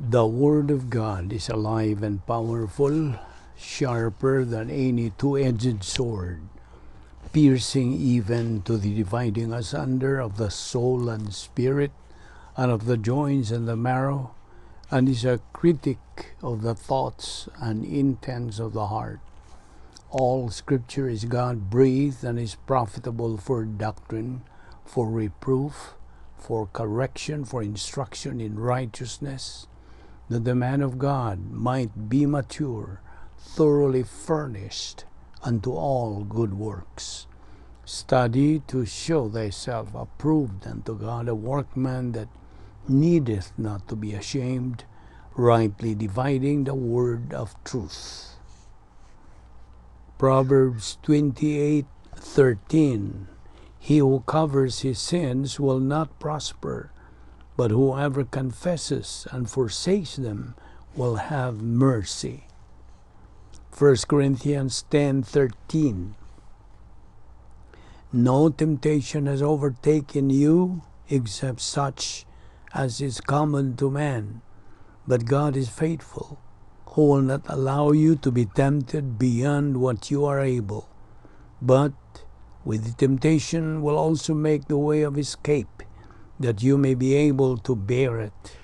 The Word of God is alive and powerful, sharper than any two-edged sword, piercing even to the dividing asunder of the soul and spirit, and of the joints and the marrow, and is a critic of the thoughts and intents of the heart. All Scripture is God-breathed and is profitable for doctrine, for reproof, for correction, for instruction in righteousness, that the man of God might be mature, thoroughly furnished unto all good works. Study to show thyself approved unto God, a workman that needeth not to be ashamed, rightly dividing the word of truth. Proverbs 28:13. He who covers his sins will not prosper, but whoever confesses and forsakes them will have mercy. 1 Corinthians 10:13. No temptation has overtaken you except such as is common to man. But God is faithful, who will not allow you to be tempted beyond what you are able, but with the temptation will also make the way of escape, that you may be able to bear it.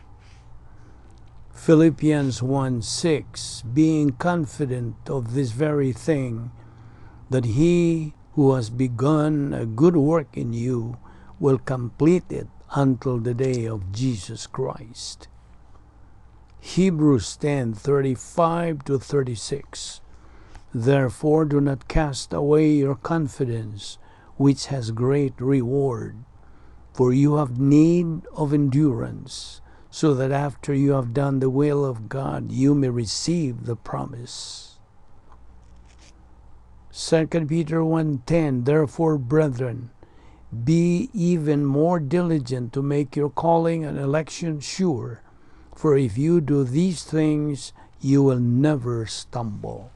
Philippians 1:6. Being confident of this very thing, that he who has begun a good work in you will complete it until the day of Jesus Christ. Hebrews 10:35 to 36. Therefore do not cast away your confidence, which has great reward. For you have need of endurance, so that after you have done the will of God, you may receive the promise. 2 Peter 1:10. Therefore, brethren, be even more diligent to make your calling and election sure, for if you do these things, you will never stumble.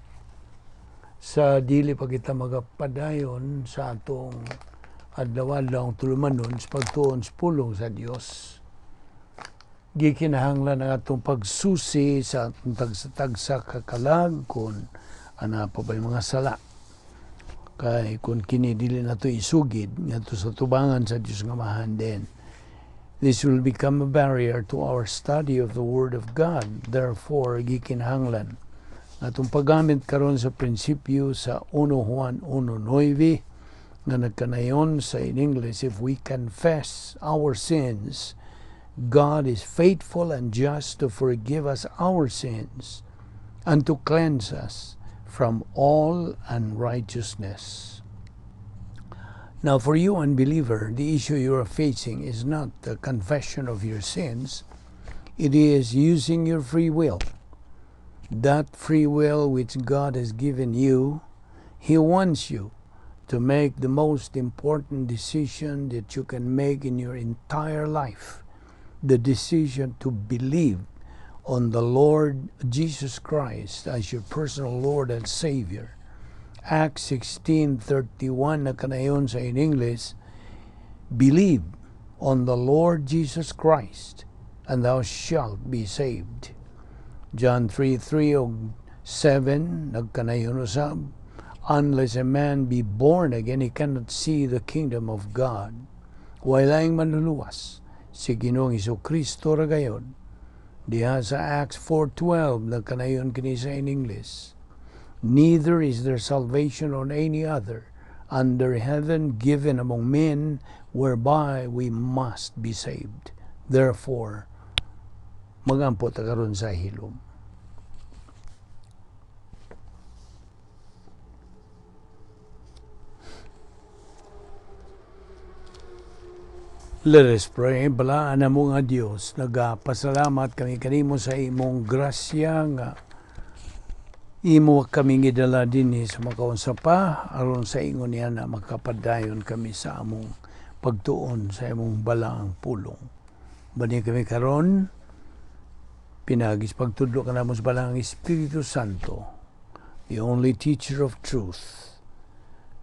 Sa dili pa kita magapadayon sa atong adlaw-adlaw tulumanon sa pagtuon sa pulong sa Dios, gikinahanglan ang atong pagsusi sa atong tagsa-tagsa kakalag kung ana pa ba'y mga sala. Kay kung kini dili nato isugid ngadto sa tubangan sa Dios nga Amahan, then this will become a barrier to our study of the Word of God. Therefore, gikinahanglan atong paggamit karon sa prinsipyo sa 1 Juan 1:9 nga nagkanayon sa in English, "If we confess our sins, God is faithful and just to forgive us our sins and to cleanse us from all unrighteousness." Now, for you, unbeliever, the issue you are facing is not the confession of your sins, it is using your free will. That free will which God has given you, He wants you to make the most important decision that you can make in your entire life, the decision to believe on the Lord Jesus Christ as your personal Lord and Savior. Acts 16:31 na kanayon sa in English, "Believe on the Lord Jesus Christ and thou shalt be saved." John 3:3 og 7 nagkanayon usab, "Unless a man be born again, he cannot see the kingdom of God." Way laing manluluwas, si Ginoong Kristo ra gayod. Diha sa Acts 4:12 nagkanayon kini sa in English, "Neither is there salvation on any other under heaven given among men whereby we must be saved." Therefore, magampo ta karon sa hilom. Let us pray. Balaan na mo nga Dios, nagapasalamat kami kanimo sa imong grasya nga imo kami gidala dinhi sa makaunsa pa aron sa ingon niya na makapadayon kami sa among pagtuon sa imong balaang pulong. Bani kami karon pinagis pagtudlo kanamo sa Balaang Espiritu Santo, the only teacher of truth.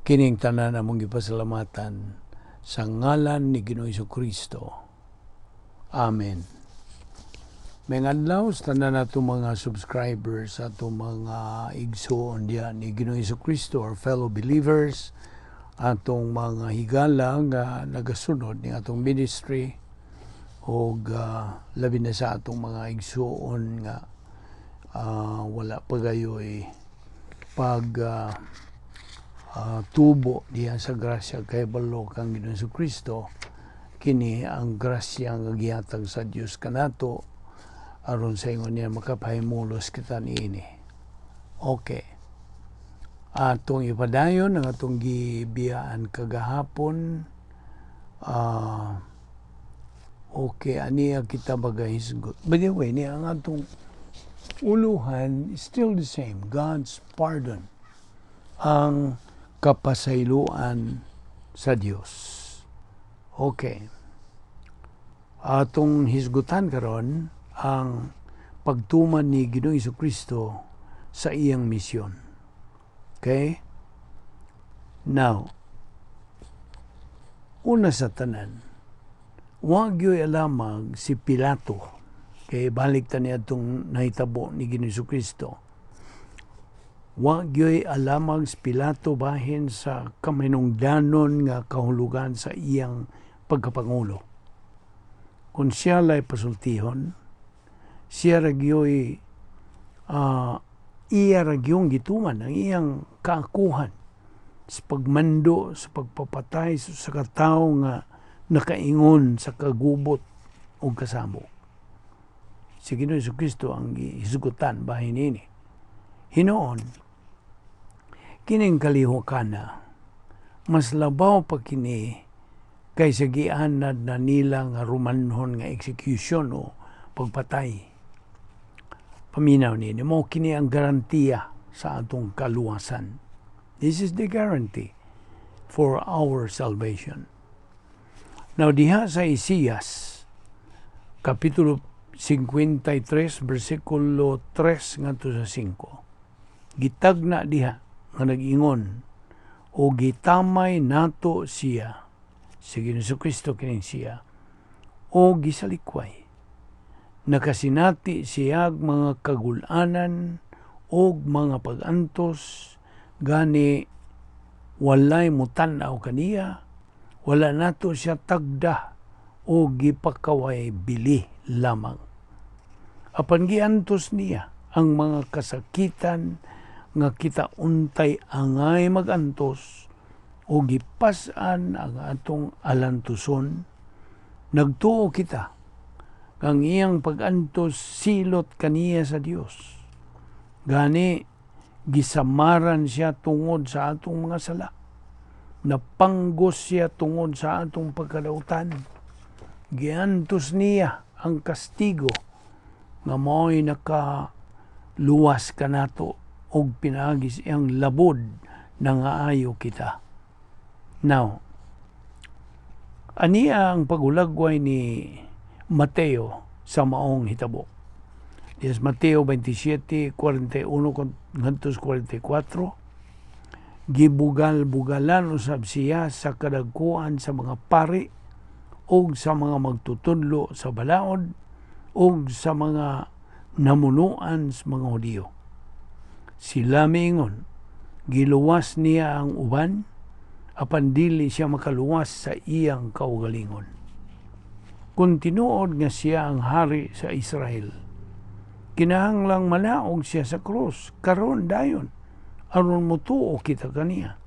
Kining tanan among gipasalamatan sa ngalan ni Ginoong Kristo. Amen. Maayong adlaw sa tanan nato mga subscribers, sa atong mga igsoon diha ni Ginoong Kristo, our fellow believers, atong mga higala nga nagasunod ni atong ministry og labi na sa atong mga igsoon nga wala pa gayoy pag tubo diha sa grasya kahibalo kang Ginoong Kristo. Kini ang grasya nga gihatag sa Dios kanato aron sa ingon niya makapahimulos kita niini. Okay. Atong ipadayon ang atong gibiyaan kagahapon. Okay, aniya kita magahisgot. By the way, niya ang atong uluhan is still the same. God's pardon. Ang kapasayloan sa Dios. Okay. Atong hisgutan karon ang pagtuman ni Ginoong Kristo sa iyang misyon. Okay? Now, una sa tanan, wa gyoy alamag si Pilato. Kay balik ta niya itong nahitabo ni Ginoong Kristo. Wa gyoy alamag si Pilato bahin sa kaminungdanon nga kahulugan sa iyang pagkapangulo. Kung siya lay pasultihon, siya ra gyoy iya ra gyung gituman ang iyang kaakuhan sa pagmando, sa pagpapatay sa katawo nga nakaingon sa kagubot o kasamok. Si Ginoong Kristo ang gihisgutan bahin ini. Hinoon, kining kalihokana, mas labaw pa kini kaysa gianad na nila nga Romanhon nga execution o pagpatay. Paminaw ni mo kini ang garantiya sa atong kaluwasan. This is the guarantee for our salvation. Now, diha sa Isaias, Kapitulo 53, versikulo 3 ngadto sa 5. Gitagna diha nga nag-ingon, "O gitamay nato siya," si Ginoong Kristo kining siya, "o gisalikway. Nakasinati siyag mga kagulanan og mga pag-antos, gani walay mutan-aw kaniya, wala nato siya tagda o gipakaway bili lamang. Apan giantos niya ang mga kasakitan nga kita untay angay magantos o gipas-an ang atong alantuson. Nagtuo kita ang iyang pag-antos silot kaniya sa Dios. Gani gisamaran siya tungod sa atong mga sala. Napanggos siya tungod sa atong pagkadautan. Giantos niya ang kastigo nga mao'y nakaluwas kanato og pinaagi sa iyang labod nangaayo kita." Now, aniya ang pagulagway ni Mateo sa maong hitabo. Yes, Mateo 27, 41 ngadto 44. Gibugal-bugalan usab siya sa kadagkuan sa mga pari ug sa mga magtutudlo sa balaod ug sa mga namunuan sa mga Hudiyo. Sila miingon, "Giluwas niya ang uban, apan dili siya makaluwas sa iyang kaugalingon. Kung tinuod nga siya ang hari sa Israel, kinahanglang manaog siya sa krus karon dayon aron mutuo kita kaniya.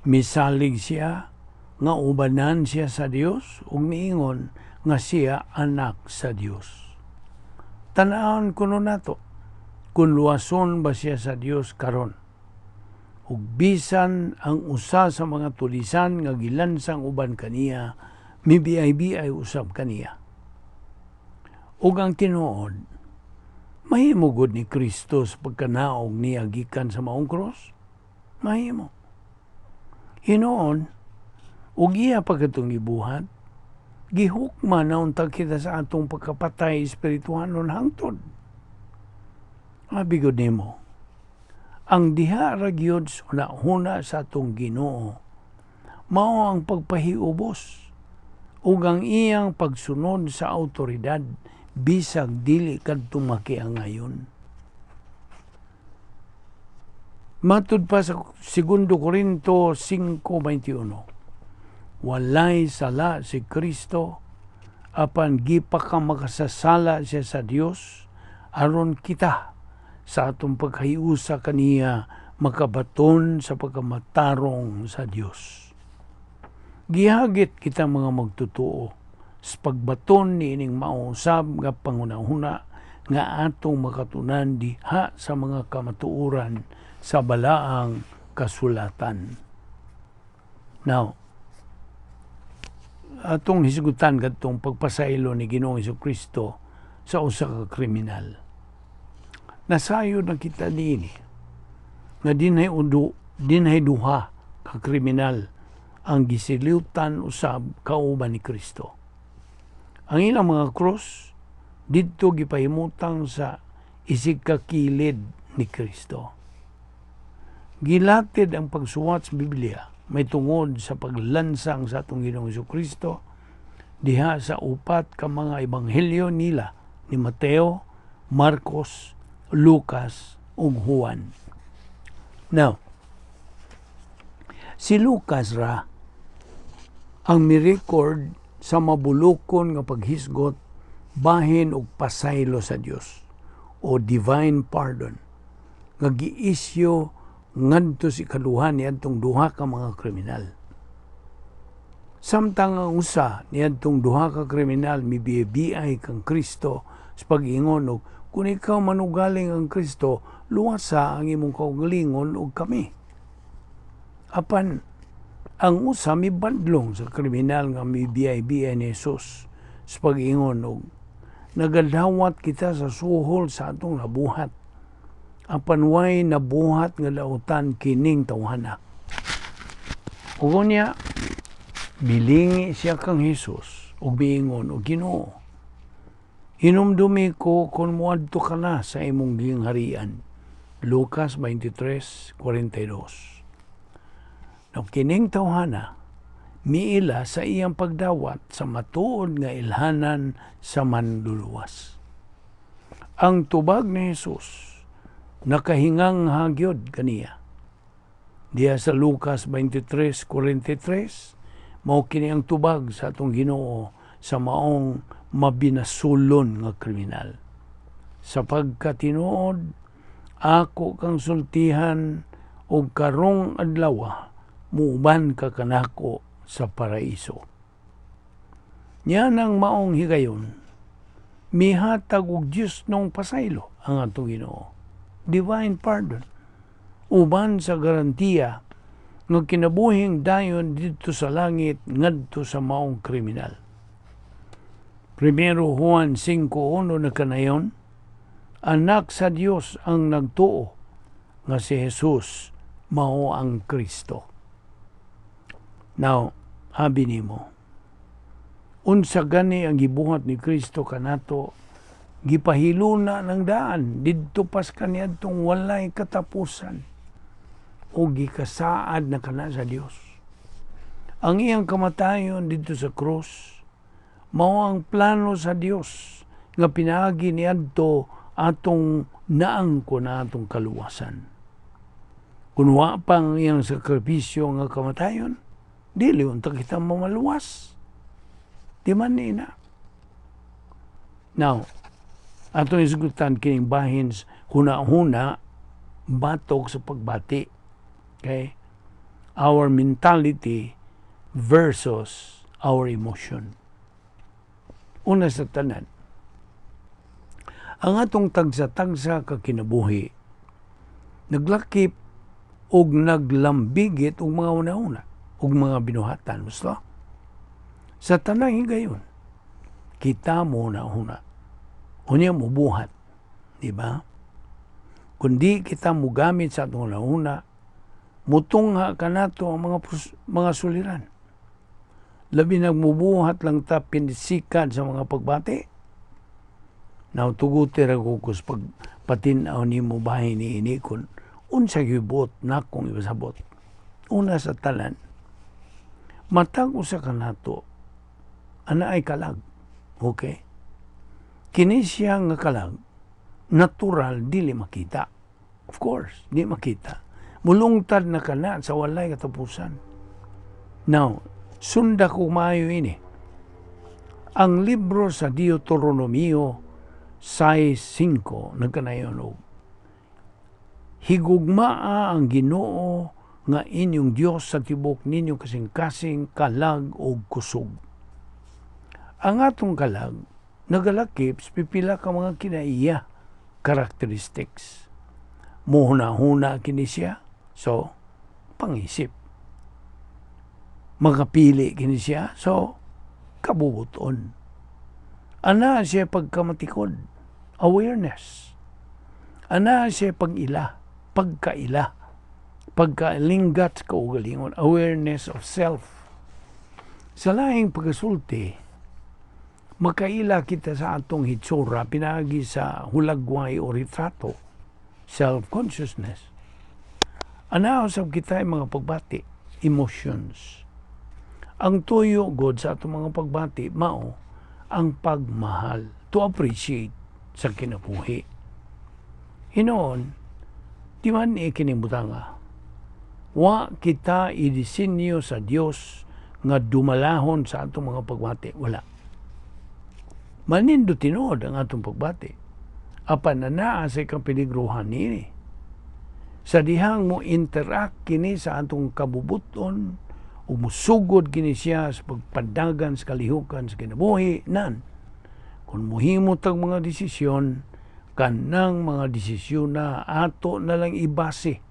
Misalig siya nga ubanan siya sa Dios ug miingon nga siya anak sa Dios. Tan-awon kuno nato kung luwason ba siya sa Dios karon." Ug bisan ang usa sa mga tulisan nga gilansang uban kaniya mibiay-biay usab kaniya. Ug ang tinuod, mahimo gud ni Kristo sa pagkanaog niya gikan sa maong krus? Mahimo. Hinoon, ug iya pa katong gibuhat, gihukma na unta kita sa atong pagkapatay espirituhanon hangtod. Abi gud nimo, ang diha ra gyud sa huna sa atong Ginoo mao ang pagpahiubos ug ang iyang pagsunod sa awtoridad. bisag dili kadto makiangayon. Matud pa sa 2 Korinto 5:21, walay sala si Kristo, apan gipakamakasasala siya sa Dios aron kita sa atong pagkahiusa kaniya makabaton sa pagkamatarong sa Dios. Gihagit kita mga magtutuo sa pagbaton niining mausab nga panghunahuna nga atong makatunan diha sa mga kamatuoran sa balaang kasulatan. Now, atong hisgutan kadtong pagpasaylo ni Ginoong Kristo sa usa ka kriminal. Nasayod na kita niini nga dinhay duha ka kriminal ang gisiliutan usab kauban ni Kristo. Ang ilang mga krus didto gipahimutang sa isig ka kilid ni Kristo. Gilatid ang pagsuwat sa Biblia may tungod sa paglansang sa atong Ginoong Kristo diha sa upat ka mga ebanghelyo nila ni Mateo, Marcos, Lucas ug Juan. Now, si Lucas ra ang mi-record sa mabulokon nga paghisgot bahin og pasaylo sa Dios o divine pardon nga giisyo ngadto sa ikaduha niadtong duha ka mga kriminal. Samtang ang usa niadtong duha ka kriminal mibiyabiay kang Kristo sa pag-ingon og kung ikaw manugaling ang Kristo, luwasa ang imong kaugalingon ug kami. Apan ang usa mibadlong sa kriminal nga mibiyay-biyay ni Jesus sa pag-ingon og nagadawat kita sa suhol sa atong nabuhat. Apan way nabuhat nga dautan kining tawhana. Ug unya, milingi siya kang Jesus ug miingon og, "Ginoo, hinumdumi ko kung muadto ka na sa imong gingharian." Lucas 23:42. Now, kining tawhana miila sa iyang pagdawat sa matuod nga ilhanan sa Manluluwas. Ang tubag ni Jesus nakahingang hagyod kaniya. Diya sa Lucas 23:43, mao kini ang tubag sa atong Ginoo sa maong mabinasulon nga kriminal. "Sa pagkatinuod, ako kang sultihan og karong adlaw muuban ka kanako sa paraiso." Niya nang maong higayon, mihatag og Dios nung pasaylo ang atong Ginoo. Divine pardon. Uban sa garantiya nga kinabuhing dayon didto sa langit ngadto sa maong kriminal. 1 Juan 5:1 nakanayon, anak sa Dios ang nagtuo nga si Jesus mao ang Kristo. Now, abi nimo, unsa gani ang gibuhat ni Kristo kanato? Gipahiluna ng daan didto pas kaniadtong walay katapusan o gikasaad na kana sa Dios. Ang iyang kamatayon didto sa krus mao ang plano sa Dios nga pinaagi niadto atong naangko na atong kaluwasan. Kung wa pa ang iyang sakripisyo nga kamatayon, dili unta kita mamaluwas. Di man ni na. Now, atong isgutan kining bahin huna-huna batok sa pagbati. Okay? Our mentality versus our emotion. Una sa tanan, ang atong tagsa-tagsa ka kinabuhi naglakip og naglambigit og mga una-una og mga binuhatan. Gusto? Sa tanang higayon, kita mo na-una. Unya mo buhat. Di ba? Kundi kita mugamit sa atong una, mutungha kanato ang mga suliran. Labi nagmubuhat lang ta pinisikan sa mga pagbati. Now, tuguti ra ko kus pag patin-aw nimo bahin ni ini kun unsa gibot nakong ibasabot. Una sa tanan, matag usa kanato ana ay kalag. Okay? Kini siya nga kalag, natural, dili makita. Of course, di makita. Mulungtad na kana sa walay katapusan. Now, sunda ko maayo ini. Ang libro sa Deuteronomio 6.5 nagkanayon og "Higugmaa ang Ginoo nga inyong Dios sa tibok ninyong kasing-kasing, kalag og kusog." Ang atong kalag nagalakip sa pipila ka mga kinaiya, characteristics. Muhuna-huna kini siya, so pangisip. Makapili kini siya, so kabubuton. Ana siya pagkamatikod, awareness. Ana siya pag-ila, pagkaila, pagkalinggat sa kaugalingon, awareness of self. Sa lahing pagkasulti, makaila kita sa atong hitsura pinaagi sa hulagway o retrato, self-consciousness. Ana usab kita ay mga pagbati, emotions. Ang tuyo god sa atong mga pagbati mao ang pagmahal, to appreciate sa kinabuhi. Hinoon, di man kining butanga. Wa kita idisenyo sa Dios nga dumalahon sa atong mga pagbati. Wala. Manindo tinuod ang atong pagbati. Apan na naa sa kapeligruhan niini. Sa dihang mo interact kini sa atong kabubuton o musugod kini siya sa pagpadagan sa kalihukan sa kinabuhi nan kung muhimo tag mga desisyon, kanang mga desisyon na ato na lang ibase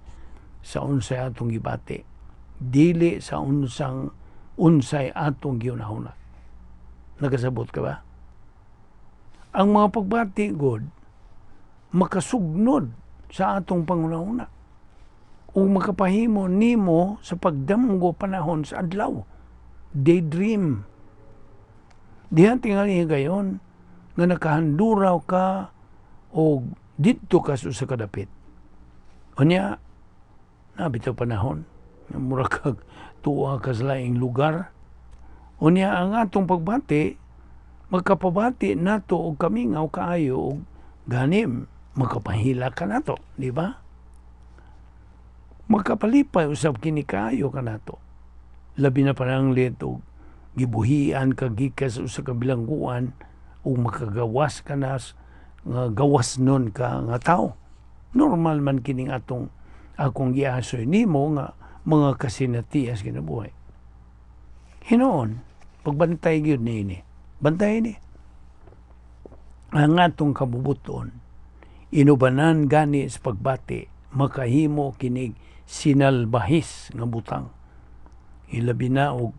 sa unsay atong gibati, dili sa unsay atong gihunahuna. Nakasabot ka ba? Ang mga pagbati god makasugnod sa atong panghunahuna ug makapahimo nimo sa pagdamgo panahon sa adlaw, daydream. Diha tingali gayon nga nakahanduraw ka o didto ka sa usa ka dapit. Unya nabitaw panahon nga mura kag tuwa ka sa laing lugar. Unya ang atong pagbati magkapabati nato og kamingaw kaayo og ganim makapahila ka nato, di ba? Makapalipay usab kini kaayo kanato. Labi na pananglit og gibuhian ka gikan sa usa ka bilangguan ug makagawas ka na nga gawas nun ka nga tao. Normal man kining atong akong giasoy nimo nga mga kasinatias kinabuhi. Hinoon, pagbantay gyud niini. Bantay ni. Ang atong kabubuton, inubanan gani sa pagbati, makahimo kinig sinalbahis nga butang. Ilabi na og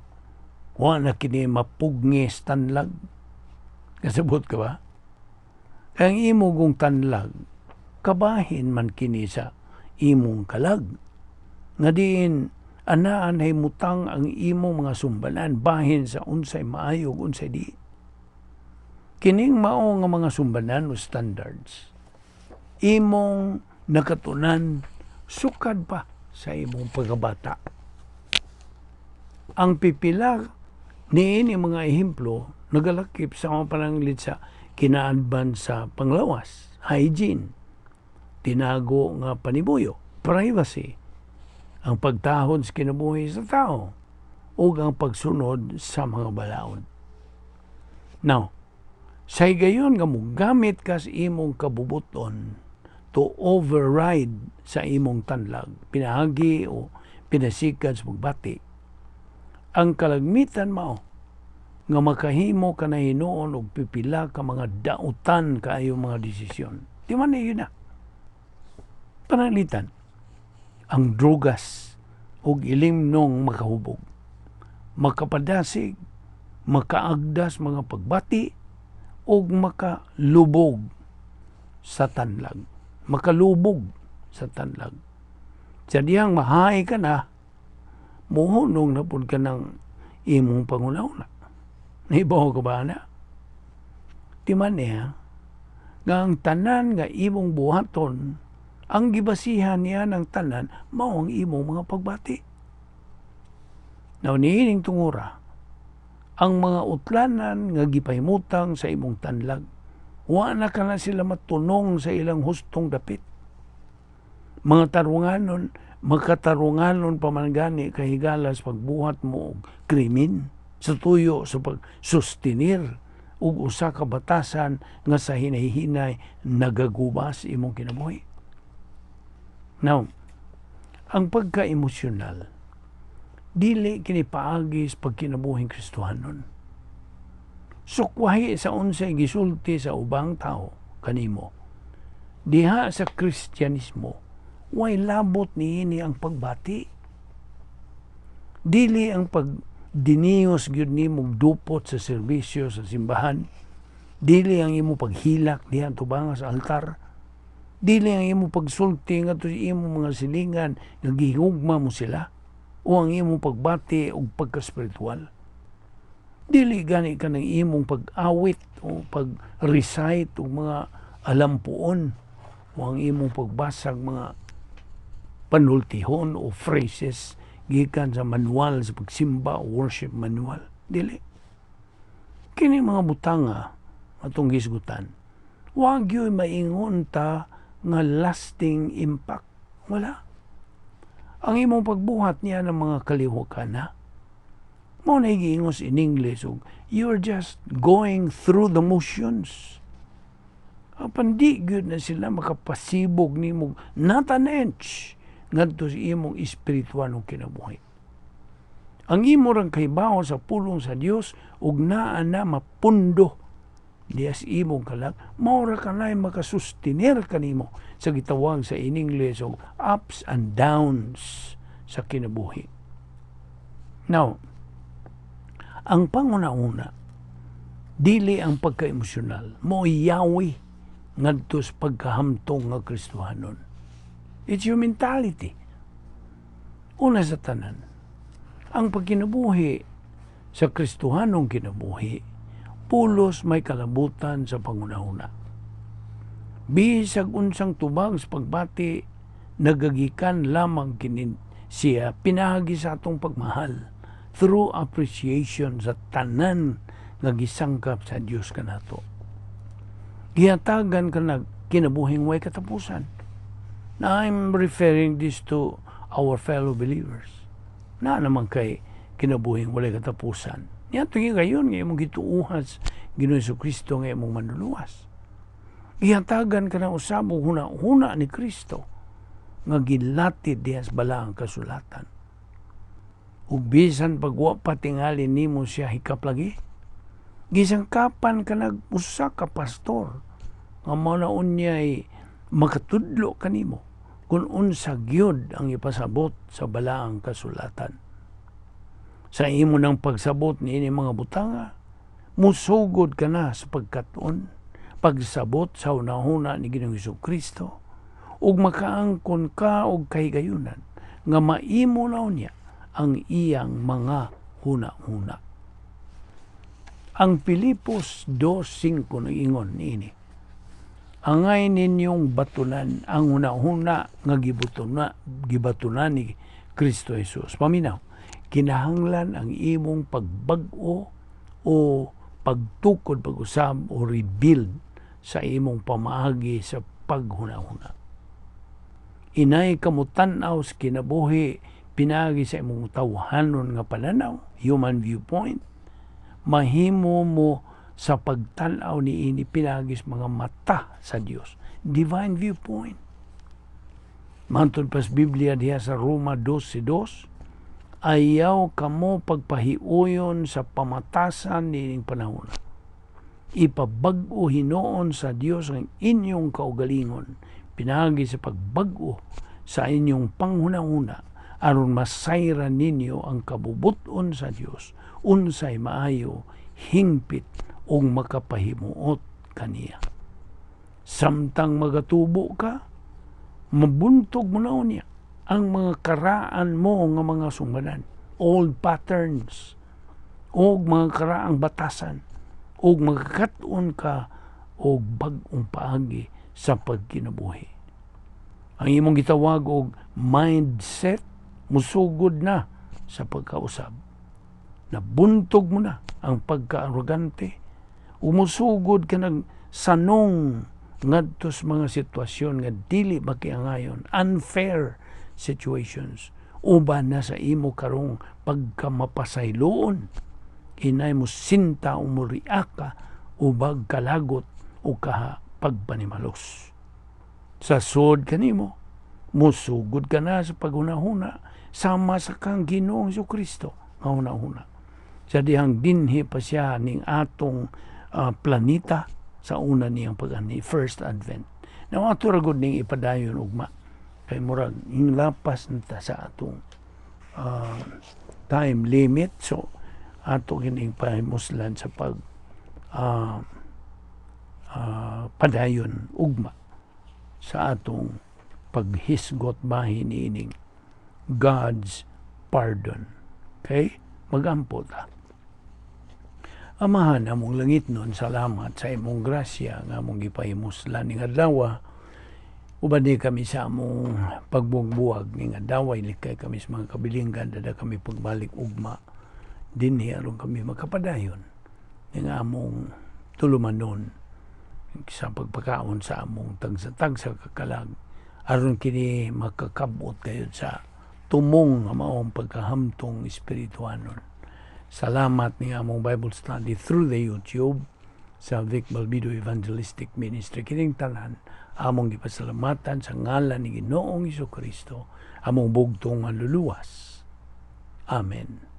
wa na kini mapugngis tanlag. Kasabot ka ba? Ang imo gong tanlag, kabahin man kini sa imong kalag. Nga diin, anaan ay mutang ang imong mga sumbanan bahin sa unsay maayo ug unsay di. Kining mao nga mga sumbanan o standards, imong nakatunan sukad pa sa imong pagkabata. Ang pipila niini mga ehemplo nagalakip sa mga pananglit sa kinaadban sa panglawas, hygiene, tinago nga panibuyo, privacy, ang pagtahod sa kinabuhi sa tao, ug ang pagsunod sa mga balaod. Now, sa higayon nga mogamit ka sa imong kabubuton to override sa imong tanlag, pinaagi o pinasikat sa pagbati, ang kalagmitan mao nga makahimo ka na hinuon og pipila ka mga dautan kaayo mga desisyon. Di man yun na. Pananglitan, ang drugas og ilimnong makahubog, makapadasig, makaagdas mga pagbati, og makalubog sa tanlag. Makalubog sa tanlag. Sa dihang mahay ka na, muhunong na pud ka ng imong panghunahuna. Nahibaw ka ba na? Di man niya, nga ang tanan nga imong buhaton, ang gibasihan niya ng tanan, mao ang imong mga pagbati. Now, niining tungura, ang mga utlanan nga gipahimutang sa imong tanlag, Wa na ka na sila matunong sa ilang hustong dapit. Mga tarunganon, makatarunganon pa man gani kahigalas pagbuhat mo og krimen sa tuyo sa pagsustenir og usa ka batasan nga sa hinay-hinay nagagubas imong kinabuhi. Now, ang pagka-emosyonal, dili kini paagi sa pagkinabuhing Kristohanon. Sukwahi sa unsay gisulti sa ubang tao kanimo. Diha sa Kristyanismo, way labot niini ang pagbati. Dili ang pagdiniyos gyud nimo dupot sa serbisyo sa simbahan. Dili ang imo paghilak diha tubanga sa altar. Dili ang imo pagsulti ngadto sa imong mga silingan nga gihugma mo sila o ang imong pagbati og pagka-spiritual. Dili gani kanang imong pag-awit o pag-recite og mga alampuon o ang imong pagbasag mga panultihon o phrases gikan sa manual sa pagsimba o worship manual. Dili. Kini mga butanga atong gisgutan, wa gyud maingon ta nga lasting impact. Wala. Ang imong pagbuhat niya ng mga kalihukan na mao na giingos in English og you're just going through the motions. Apan di gyud na sila makapasibog nimo not an inch ngadto sa imong espiritual kinabuhi. Ang imo rang kahibaw sa pulong sa Dios ug naa na mapundo diha sa imong kalag, mao ra kanay makasustenir kanimo sa gitawag sa in English og ups and downs sa kinabuhi. Now, ang panguna-una, dili ang pagka-emosyonal, mo yawi ngadto sa pagkahamtong nga Kristohanon. It's your mentality. Una sa tanan, ang pagkinabuhi sa Kristohanong kinabuhi, pulos may kalabutan sa pangunahuna. Bisag unsang tubag sa pagbati, nagagikan lamang kini siya pinahagi sa atong pagmahal through appreciation sa tanan nga gisangkap sa Dios kanato. Gihatagan ka nag kinabuhing way katapusan. Now, I'm referring this to our fellow believers. Na naman kay kinabuhing walay katapusan. Niya tugi gayon nga imong gituuhas Ginoo Kristo nga imong manluluwas. Gihatagan ka na usab og huna-huna ni Kristo nga gilatid diha sa balaang kasulatan. Ug bisan pag wa pa tingali nimo siya hikap lagi, gisangkapan ka nag usa ka pastor nga mao na unyay makatudlo kanimo kung unsa gyud ang ipasabot sa balaang kasulatan. Sa imo ng pagsabot niini mga butanga, musugod ka na sa pagkat-on, pagsabot sa hunahuna ni Ginoong Kristo, ug makaangkon ka og kahigayunan nga maimo na niya ang iyang mga huna-huna. Ang Pilipos 2.5 nag-ingon niini: "Angay ninyong batunan ang huna-huna nga gibatunan ni Kristo Jesus." Paminaw, kinahanglan ang imong pagbag-o o pagtukod pag-usab o rebuild sa imong pamaagi sa paghuna-huna. Inay kamutan-aw sa kinabuhi pinaagi sa imong tawhanon nga pananaw, human viewpoint, mahimo mo sa pagtan-aw niini pinaagi sa mga mata sa Dios, divine viewpoint. Mantod pas Biblia diha sa Roma 12:2, "Ayaw kamo pagpahiuyon sa pamatasan niining panahon. Ipabag-o hinuon sa Dios ang inyong kaugalingon pinaagi sa pagbag-o sa inyong panghunahuna aron masayran ninyo ang kabubut-on sa Dios, unsay maayo, hingpit ug makapahimuot kaniya." Samtang magatubo ka, mabuntog mo na unya ang mga karaan mo nga mga sumbanan, old patterns, og mga karaang batasan, og magakat-on ka og bag-ong paagi sa pagkinabuhi. Ang imong gitawag og mindset musugod na sa pagkausab. Nabuntog mo na ang pagka-arrogante. Umusugod ka nag Sanong ngadto sa mga sitwasyon nga dili makiangayon, unfair situations, uban na sa imo karong pagkamapasayloon, hinay mo sinta o mo react ka ubag kalagot o kaha pagpanimalos. Sa sud kanimo, musugod ka na sa paghunahuna sama sa kang Ginoong Kristo nga hunahuna. Sa dihang dinhi pa siya ning atong planeta sa una niyang pag-anhi, first advent. Now, ato ra gud ning ipadayon ugma. Kay murag lapas na sa atong time limit. So, ato kining pahimuslan sa pag padayon ugma sa atong paghisgot bahin niining God's pardon. Okay? Magampo ta. Amahan among langitnon, salamat sa imong grasya nga among gipahimuslan ning adlaw. Uban ni kami sa among pagbuwag-buwag ning adlaw, likay kami sa mga kabilinggan, dada kami pagbalik ugma dinhi aron kami makapadayon ning among tulumanon sa pagpakaon sa among tagsa-tagsa kakalag aron kini makakabot kayo sa tumong nga maong pagkahamtong espirituanon. Salamat ni among Bible study through the YouTube sa Vic Balbido Evangelistic Ministry. Kining tanan among gipasalamatan sa ngalan ni Ginoong Kristo, among bugtong manluluwas. Amen.